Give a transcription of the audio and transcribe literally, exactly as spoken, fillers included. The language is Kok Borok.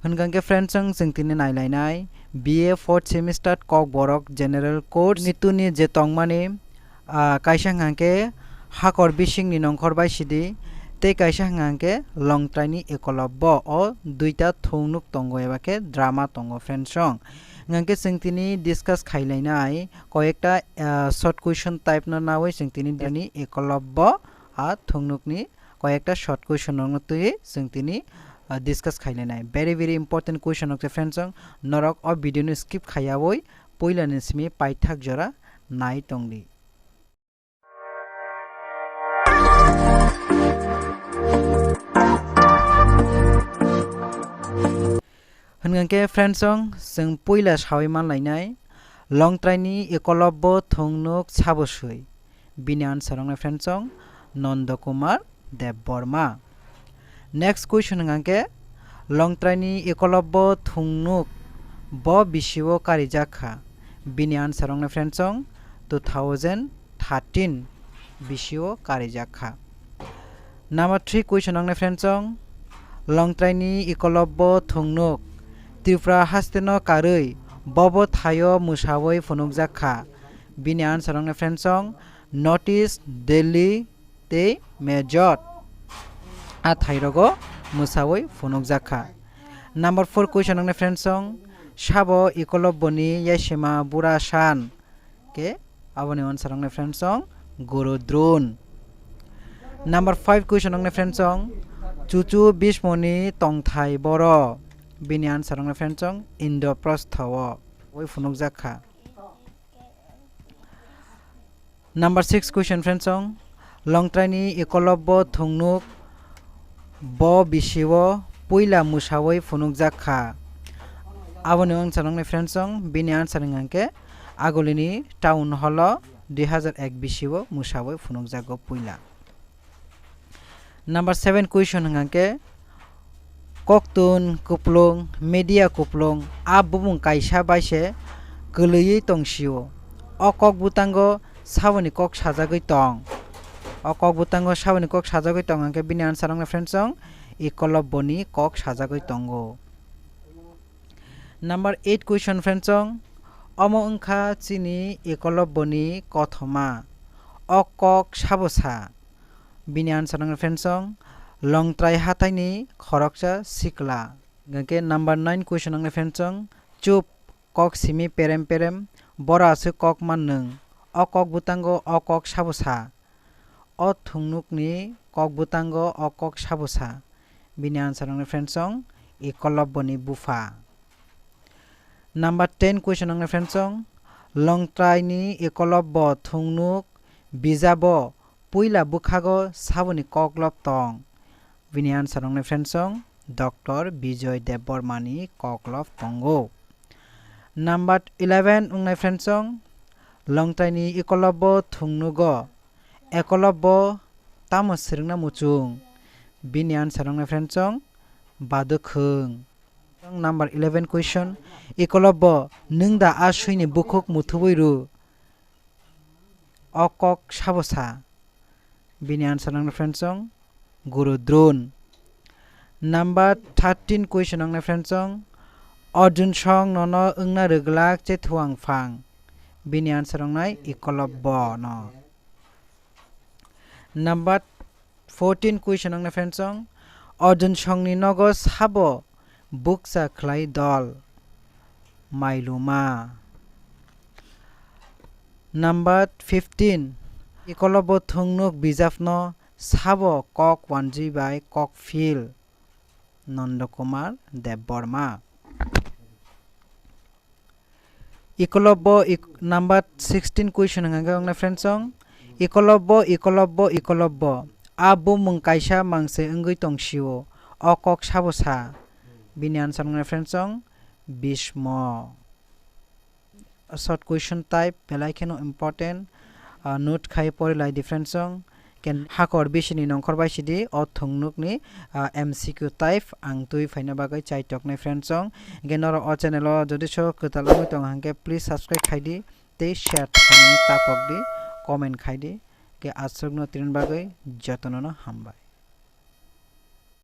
Hwnkha khe friends, chwng, chwng tini nailainai B A fourth semester Kokborok general course ni tuni je tongmani, ah, kaisa hwnkha khe hakor bisingni nongkhor bai sidi, tei kaisa hwnkha khe Longtraini Ekolobbo, o duita thungnuk tongo eba khe drama tongo friends. Hwnkha khe chwng tini discuss khailainai koyekta, ah, short question type no nawi chwng tini dini Ekolobbo a thungnukni koyekta short question rokno twi chwng tini, ah, discuss khailainai. Very, very important question rok se friends, chwng norok o video no skip khaiyawi puila ni simi paithak jora nai tongdi. Hwnkha khe friends, chwng puila sawi manlainai Longtraini Ekolobbo thungnuk sabo swi. Bini answer wngnai friends, Nondo Kumar Debbarma. Next question hwnkha khe Longtraini Ekolobbo thungnuk bo bisio karijak kha? Bini answer wngnai friends, two thousand thirteen bisio karijak kha. Number three question wngnai friends, Longtraini Ekolobbo thungnuk Tripura hasteno karwi bobo thaio mwsawi phunukjak kha? Bini answer wngnai friends, North East, Delhi tei Mejot a thairogo mwsawi phunukjak kha. Number four question wngnai friends, sabo Ekolobboni yaisima bura san? Khe aboni answer wngnai friends, Guru Dron. Number five question wngnai friends, Chuchu Bhismoni tongthai boro? Bini answer wngnai friends, Indraprastha o wi phunukjak kha. Number six question friends, Longtraini Ekolobbo thungnuk bo bisio puila mwsawi phunukjak kha? Aboni answer wngnai friends, bini answer hwnkha khe Agulini town hall o dui hazar ek bisio mwsawi phunukjago puila. Number seven question hwnkha khe, koktun kuplung, media kuplung, a bumung kaisa bai se kwlwiwi tongsio. O kok bwtango saboni kok sajagwi tong. O kok bwtango saboni kok sajagwi tong hwnkhe bini answer wngkha friends, Ekolobboni kok sajagwi tongo. Number eight question friends, omo wngkha chini Ekolobboni kothoma. O kok sabo sa? Bini answer wngkha friends, Longtrai hataini khoroksa sikla. Hwnkhe number nine question wngkha friends, chup, kok simi perem perem, boro aswk kok mannwng. O kok bwtango o kok sabo sa? O thungnukni kok bwtango o kok sabo sa? Bini answer wngkha friends, Ekolobboni bupha. Number ten question wngkha friends, Longtraini Ekolobbo thungnuk bijabo puila bwkhago saboni koklop tong? Bini answer wngkha friends, Doctor Bijoy Debbarmani koklop tongo. Number eleven wngnai friends, Longtraini Ekolobbo thungnugo Ekolobbo tamo swrwngna muchung? Bini answer wngkha friends, Badukhung. Number eleven question, Ekolobbo nwng da a suini bukhuk muthubwi rw? O kok sabo sa? Bini answer wngkha friends, Guru Dron. Number thirteen question wngkha friends, Arjun song nono wngna rwglak chethuang phang? Bini answer wngnai Ekolobbo no. Number fourteen question wngkha friends, Arjun songni nogo sabo bukcha khlai dol? Mailuma. Number fifteen, Ekolobbo thungnuk bijapno sabo kok wanjwi bai kok phil? Nondo Kumar Debbarma. Ekolobbo, ek-, number sixteen question hwnkha khe wngnai friends, Ekolobbo, Ekolobbo, Ekolobbo. A bumung kaisa mangse wngwi tongsio. O kok sabo sa? Bini answer wngnai friends, Bhismo. Short question type, belai kheno important. Ah, note khai pori lai di friends, Ken hakor bisini nongkhor bai sidi o thungnukni, ah, M C Q type ang twi phaina bagwi chaitoknai friends song. Hwnkhe norok o channel o jodi so kwtal wngwi tong hwnkhe please subscribe khai di tei share khainani tapok di, comment khai di. Hwnkhe aswkno tini bagwi jotono no hambai.